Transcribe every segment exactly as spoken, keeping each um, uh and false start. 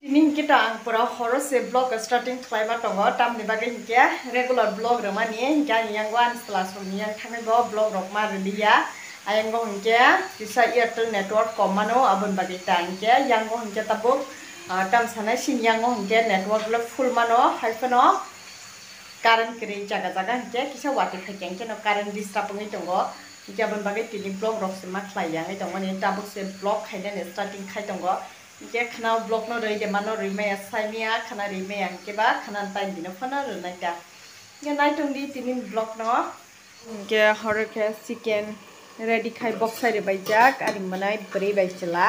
Tini hinkhe to ang pura horo se vlog starting khlaima tongo, tamni bagwi hinkhe regular vlog rwmani hinkhe ani yango ani chwla songni yang thangwi bo vlog rok ma rwliya. Ayango hinkhe kisa Airtel network kom mano, aboni bagwi ta hinkhe yango hinkhe tabuk, ah, tam sanai sini yango hinkhe network le full mano, hai phano current kwrwi jaga jaga hinkhe kisa watwi phaikhe hinkhe no current disturb wngwi tongo. Hinkhe aboni bagwi tini vlog rok se ma khlai ya wngwi tongmani, tabuk se vlog khainani starting khai tongo. Hinkhe khna vlog no rwi de mano, rwi maya sai maya, khna rwi maya hinkhe ba khna ni time bino phano rwnai ta. Hinkhe nai tong di tini vlog no. Hinkhe horo khe chicken ready khai boksai rwbaijak, ani mwnai bwrwi bai chwla,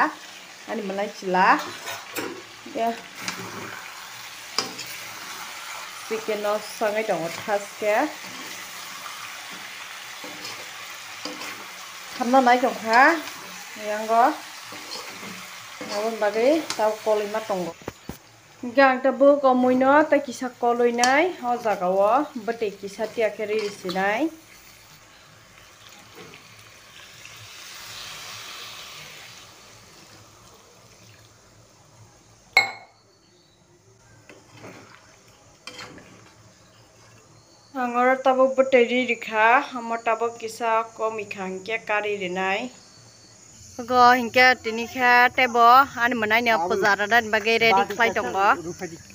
ani mwnai chwla. Hinkhe chicken no sangwi tongo thaske. Khamna nai tongkha yango, aboni bagwi tabuk kolwi ma tongo. Hinkhe ang tabuk o muino tei kisa kolwi nai, o jaga o bwtwi kisa tiya khe riri sinai. Ang oro tabuk bwtwi ri rikha, omo tabuk kisa komi kha hinkhe kari rinai. Ogo hinkhe tini khe teibo ani mwnai no puja rwna ni bagwi ready khlai tongo.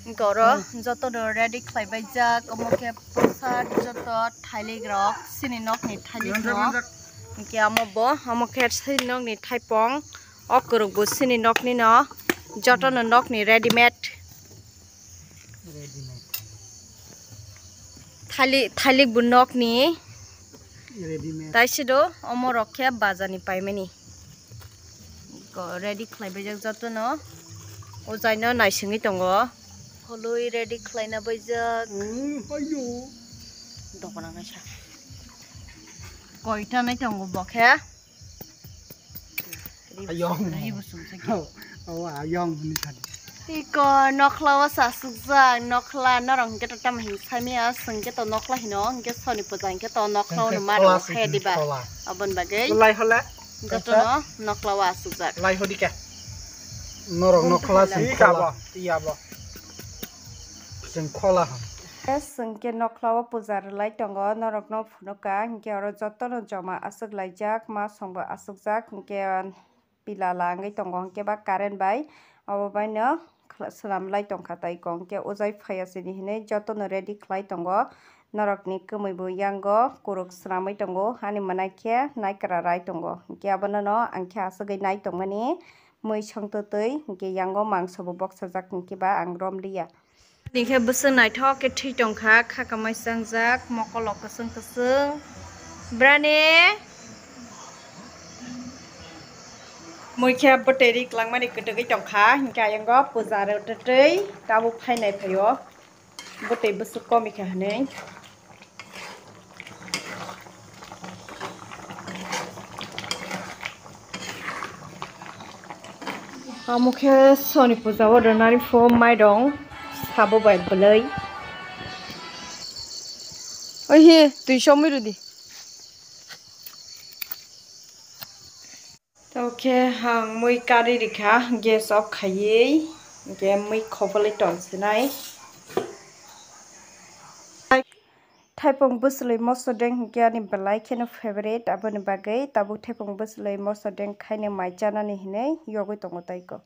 Hinkhe oro joto no ready khlai baijak, omo khe prosad joto thailik rok, chini nok ni thailik no. Hinkhe omo bo, omo khe chini nok ni thaipong, o kwrwk bo chini nok ni no, joto no nok ni readymade. Thali-, thalik bo nokni. Readymade. Tai sido omo rok khe bazar ni paimani. Ko ready khlai baijak joto no. O jai no naisingwi tongo. Kholwi ready khlaina baijak. Hmm, hayo. Dokona kaisa. Koita nai tongo bo khe. Ayong. Ri bo sumsok. Oh, oh, ayong hwnwi thani. Iko nokhla o sa sukjak, nokhla norok hwnkhe to tamo hin saimaya, chwng khe to nokhla hino, hwnkhe soni puja hwnkhe to nokhla o Hwnkhe no ma khola rok si khaya diba. Khola. Aboni bagwi Lai hola. Joto no nokhla o asukjak. Lai hodi khe. Norok nokhla si Ika khola. Bo, iya bo. Chwng khola hwn. Yes, chwng khe nokhla o puja rwlai tongo, norok no phunukha, hinkhe oro joto no joma aswk laijak, ma songbo aswkjak, hinkhe pila la wngwi tongo, hinkhe ba current bai obo bai no khla-, swnam lai tongkha tai kong khe o jai phaiya sini hinwi joto no ready khlai tongo. Norok ni kwmwi bo yango kwrwk swnamwi tongo, ani mwnai khe naikra rai tongo, hinkhe abono no ang khe aswk nai tongmani. Mui songtwtwi, hinkhe yango mangso bo boksajak, hinkhe ba ang romliya. Hinkhe bwswk naithok khe thwi tongkha, kha kamai changjak, mokolo kwchwng kwchwng. Brani mui khe bwtwi ri kwlangmani kwtwgwi tongkha, hinkhe ayang o puja rwtwtwi tabuk phainai phaio. Bwtwi bwswk komi kha hwnwi. Omo khe soni puja o rwnani pho mairong sabo bai bwlwi. Oi he, twi somwi rwdi. Tei khe ang mui kari rikha gas off khaiwi, hinkhe mui khobolwi tong sinai. Thaipung bwswlwi mosodeng hinkhe ani belai kheno favorite, aboni bagwi tabuk thaipung bwswlwi mosodeng khaino mai chanani hinwi yogwi tongo tei ko.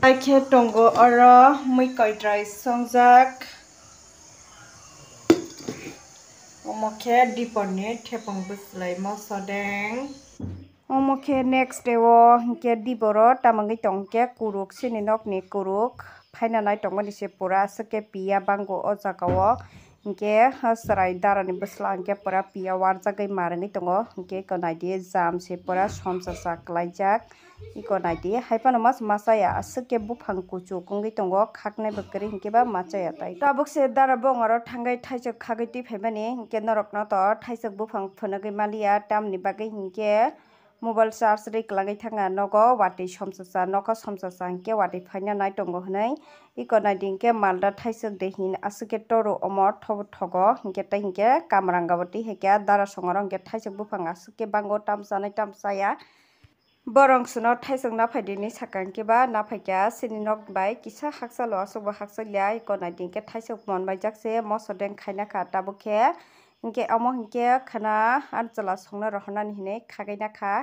Tei khe tongo oro mui koitrai songjak, omo khe diporni thaipung bwswlwi mosodeng. Omo khe next day o hinkhe diboro tamo wngwi tong khe kwrwk, chini nokni kwrwk phaina nai tongmani se pura aswk khe piya bango o jaga o. Hinkhe chwrai darani bwsla hinkhe pura piya warjagwi mar wngwi tongo. Hinkhe eko naidi jam se pura somsa sa kwlaijak. Eko naidi hai phano mas masa ya aswk khe buphang kuchuk wngwi tongo, khaknai bo kwrwi hinkhe ba machaya tai. Tabuk se dara bongoro thangwi thaisok khagwi twi phaimani hinkhe norokno to thaisok buphang phunugwi maliya, tamni bagwi hinkhe mobile charge rwi kwlangwi thangna nogo watwi somsasa, nokha somsasa hinkhe watwi phaina nai tongo hwnwi. Eko naidi hinkhe malda thaisok de hin aswk khe toru omo thobo thogo hinkhe tei hinkhe kamranga bo twi hai khe dara songoro hinkhe thaisok buphang aswk khe bango, tam chanai tam chaya. Borong suno thaisok naphai dini saka hwnkhe ba naphaikha chini nok bai kisa hakchalo aswkbo hakchaliya iko naidi hwnkhe thaisok monbaijak se moso deng khaina kha tabuk khe hwnkhe omo hwnkhe khana ani chwla songno rohornani hinwi khagaina kha.